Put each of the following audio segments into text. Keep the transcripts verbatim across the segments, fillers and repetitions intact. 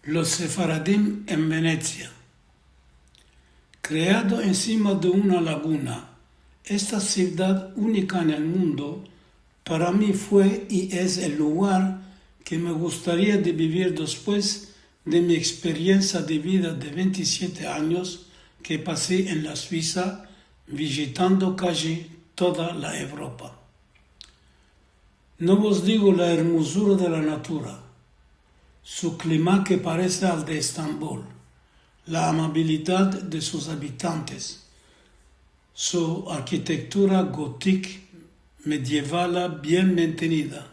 Los sefaradim en Venesia. Kreado ensima de una laguna, esta sivdad unika en el mundo para mi fue i es el lugar ke me gustaria de bivir despues de mi eksperiensia de vida de vente i siete anyos ke pasi en la Suisa, vijitando kaji toda la Evropa. No vos digo la ermozura de la natura, su klima ke parese al de Estambol, la amabilidad de sus abitantes, su arkitektura gotik medievala bien mantenida,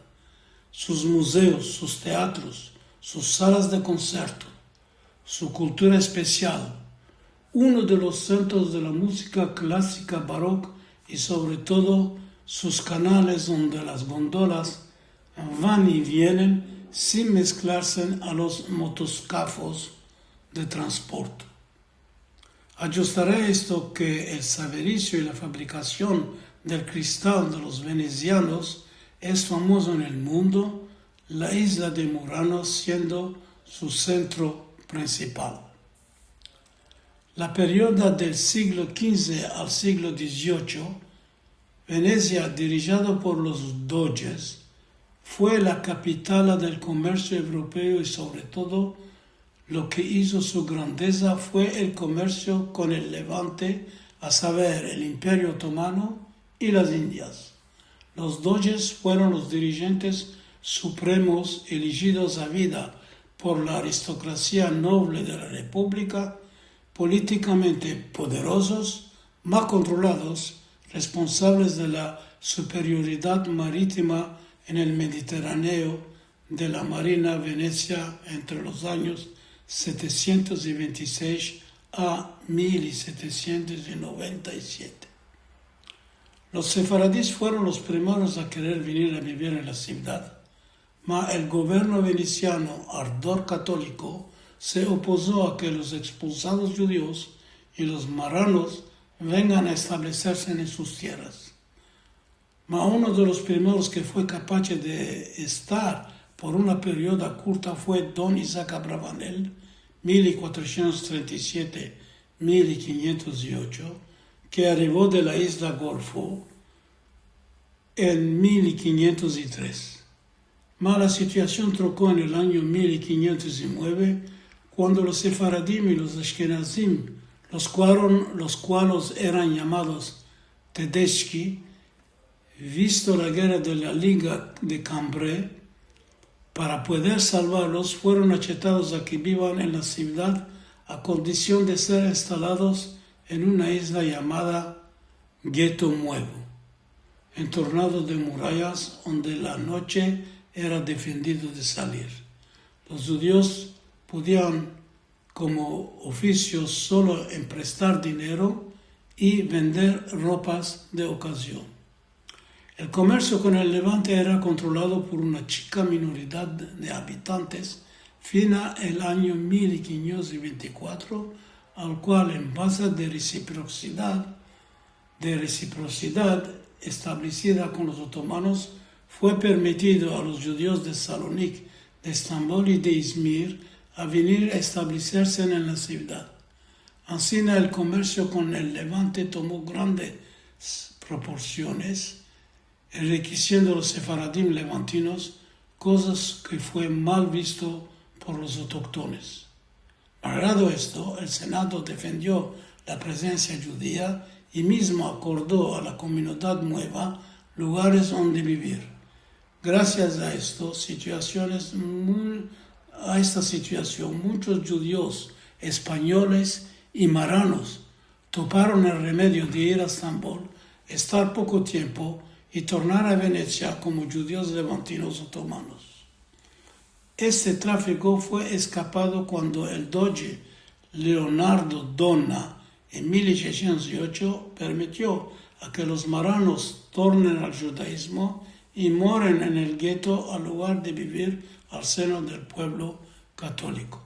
sus muzeos, sus teatros, sus salas de konserto, su kultura espesial, uno de los sentros de la muzika klasika barok i, sovre todo, sus kanales onde las gondolas van i vienen sin mesklarse a los motoskafos de transporte. Ajustare a esto ke el saverisio i la fabrikasion del kristal de los venesianos es famozo en el mundo, la izla de Murano siendo su sentro prinsipal. La perioda del siglo kinze al siglo diziocho, Venesia, dirijado por los dojes, fue la kapitala del komersio evropeo i, sovre todo, lo ke izo su grandeza fue el komersio kon el Levante, a saver, el Imperio Otomano i las Indias. Los dojes fueron los dirijentes supremos elijidos a vida por la aristokrasia noble de la republika, politikamente poderozos, ma kontrolados, responsables de la superioridad maritima en el Mediterraneo de la marina venesia entre los anyos setesientos vente i sesh a mil setesientos noventa i siete. Los sefaradis fueron los primeros a kerer venir a bivir en la sivdad, ma el governo venesiano, ardor katoliko, se opozo a ke los ekspulsados djudios i los maranos vengan a estableserse en sus tierras. Ma uno de los primeros ke fue kapache de estar por una perioda kurta fue Don Isaac Abravanel, mil kuatrosientos trenta i siete, mil kinyentos i ocho, ke arivo de la izla Golfo en mil kinyentos i tres. Ma la situasion troko en el anyo mil kinyentos i mueve, kuando los sefaradim i los ashkenazim, los kuaron-, los kualos eran yamados Tedeschi, visto la gerra de la Liga de Cambrai, para pueder salvarlos, fueron achetados a ke bivan en la sivdad a kondision de ser enstalados en una izla yamada Geto Muevo, entornado de murayas, onde la noche era defendido de salir. Los djudios podian, komo ofisio, solo emprestar dinero i vender ropas de okazion. El komersio kon el Levante era kontrolado por una chika minoridad de abitantes fina el anyo mil kinyentos i vente i kuatro, al kual, en baze de resiprosidad, de resiprosidad establesida kon los otomanos, fue permitido a los djudios de Salonik, de Estambol i de Izmir a venir a estableserse en la sivdad. Ansina el komersio kon el Levante tomo grandes proporsiones, enrikesiendo a los sefaradim levantinos, kozas ke fue mal visto por los autoktones. Malgrado esto, el Senado defendio la prezensia djudia i mizmo akordo a la komunidad mueva lugares onde bivir. Grasias a esto situasiones mu-, a esta situasion, munchos djudios espanyoles i maranos toparon el remedio de ir a Estambol, estar poko tiempo i tornar a Venesia komo djudios levantinos otomanos. Este trafiko fue eskapado kuando el doje Leonardo Donna, en mil sesientos i ocho, permitio a ke los maranos tornen al djudaizmo i moren en el geto al lugar de bivir al seno del puevlo katoliko.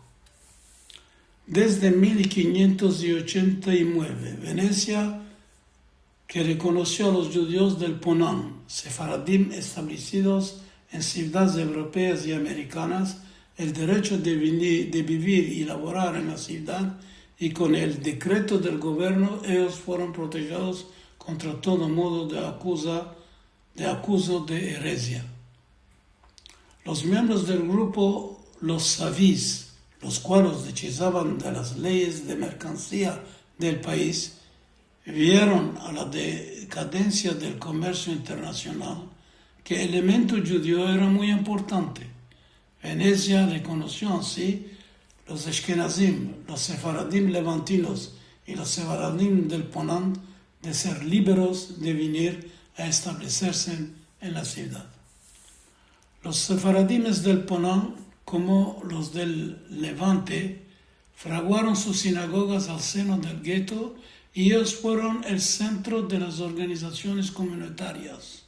Desde mil kinyentos i ochenta i mueve, Venesia, ke rekonosio a los djudios del Ponan, sefaradim establesidos en sivdades evropeas i amerikanas, el derecho de vini-, de bivir i lavorar en la sivdad, i kon el dekreto del governo eyos fueron protejados kontra todo modo de akuza, de akuzo de erezia. Los miembros del grupo los Savis, los kualos dechizavan de las leyes de merkansia del pais, vieron a la dekadensia del komersio internasional ke elemento djudio era muy importante. Venezia rekonosio ansi los Ashkenazim, los Sefaradim levantinos i los Sefaradim del Ponan de ser liberos de vinir a estableserse en la sivdad. Los Sefaradimes del Ponan, komo los del Levante, fraguaron sus sinagogas al seno del geto i eyos fueron el sentro de las organizasiones komunitarias.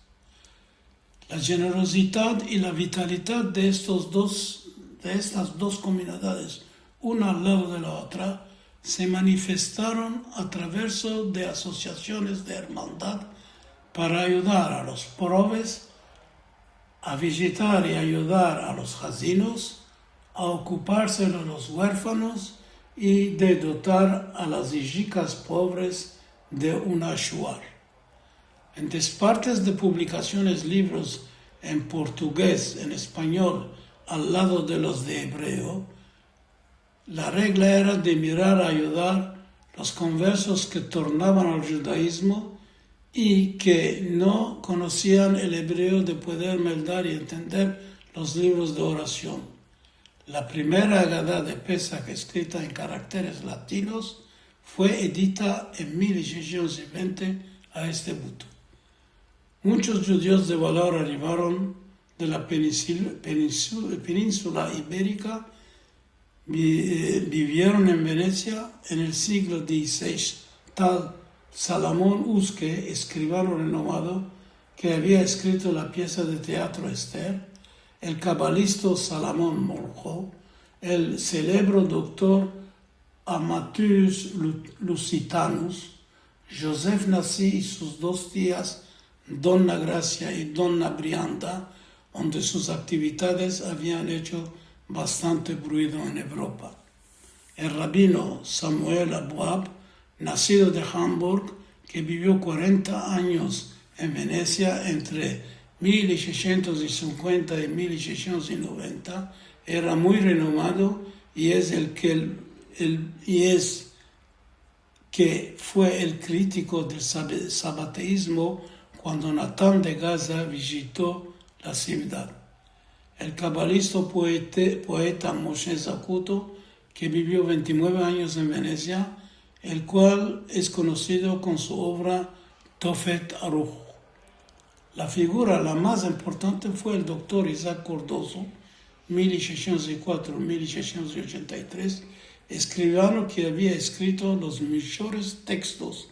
La jenerozidad i la vitalidad de estos dos, de estas dos komunidades, una al lado de la otra, se manifestaron a traverso de asosiasiones de ermandad para ayudar a los proves, a vijitar i ayudar a los hazinos, a okuparse de los guerfanos i de dotar a las ijikas povres de un ashuar. En despartes de publikasiones livros en portugez, en espanyol, al lado de los de ebreo, la regla era de mirar a ayudar los konversos ke tornavan al djudaizmo i ke no konosian el ebreo de pueder meldar i entender los livros de orasion. La primera Agada de Pesah eskrita en karakteres latinos fue edita en mil sesientos vente a este buto. Muchos djudios de valor arivaron de la peninsil-, peninsu-, peninsula iberika, bi-, eh, bivieron en Venezia en el siglo dizisesh. Tal Salamon Uske, eskrivano renomado, ke avia eskrito la piesa de teatro Ester, el kabalisto Salamon Molho, el selebro doktor Amatus Lu-, Lusitanus, Joseph Nassy i sus dos tias, Donna Gracia i Donna Brianda, onde sus aktividades avian echo bastante bruido en Evropa. El rabino Samuel Abuab, nasido de Hamburg, ke bivio kuarenta anyos en Venezia entre mil sesientos sinkuenta i mil sesientos noventa, era muy renomado i es el ke el, el, i es ke fue el kritiko del sabe-, sabateizmo kuando Natan de Gaza vijito la sivdad. El kabalisto poete-, poeta Moshe Zakuto, ke bivio ventinueve anyos en Venezia, el kual es konosido kon su ovra Tofet Aruh. La figura la mas importante fue el doktor Isaac Cardozo, mil sesientos kuatro, mil sesientos ochenta i tres, eskrivano ke avia eskrito los mijores tekstos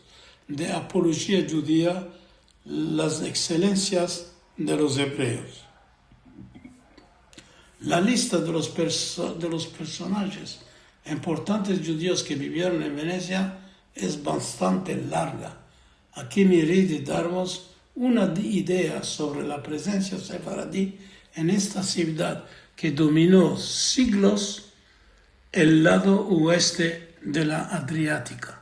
de apolojia djudia, las ekselensias de los evreos. La lista de los perso-, de los personajes importantes djudios ke bivieron en Venezia es bastante larga. Aki mi ri de darvos una di-, idea sovre la prezensia sefaradi en esta sivdad ke domino siglos el lado oeste de la Adriatika.